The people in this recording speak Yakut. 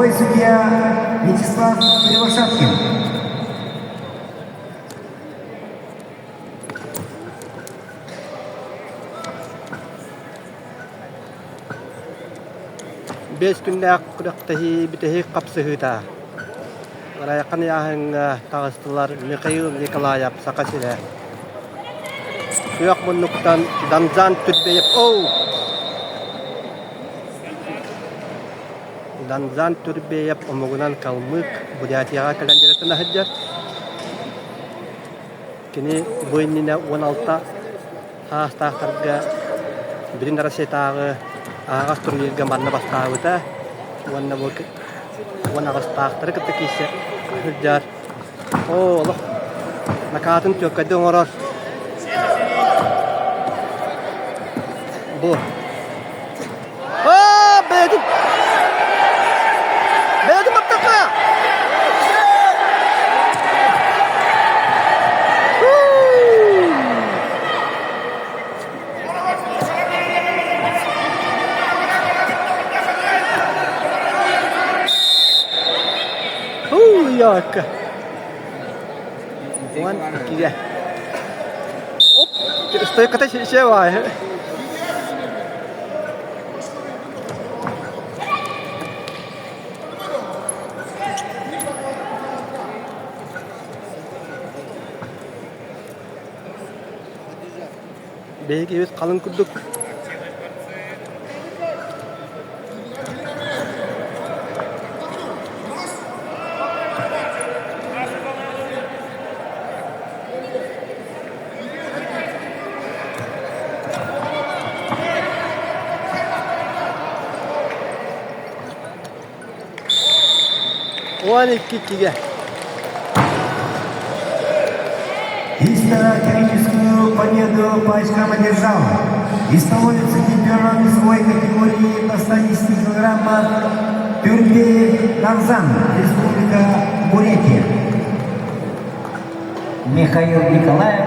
Боковой судья Вячеслав Кривошапкин. Биэс күннээх күрэхтэһии бүтэһик хапсыһыыта. Ырайахан ыйааһыҥҥа таҕыстылар Михаил Николаев Саха сирэ. Күөх муннуктан Данзан Түрбэев оу! Данзан Түрбэев омугунан калмык Бурятияҕа кэлэн дьарыктана сылдьар. Кини бу иннинэ 16 саастаахтарга Бүтүн Россиятааҕы аһаҕас турнирга манна бастаабыта уонна бу 18-таахтары кытта киирсэ сылдьар. Оо, олох накаатын түөккэйдик оҥорор. Бу. Аа, бэйэтин бэйэтин баттахха! Яакка. 12-ге. Оп, стойката шеше баай. Биһиги халыҥ курдук 12 иккигэ. Историческую победу по очкам одержал и становится чемпионом весовой категории до 110 килограммов Тюрбеев Данзан, Республика Бурятия. Михаил Николаев.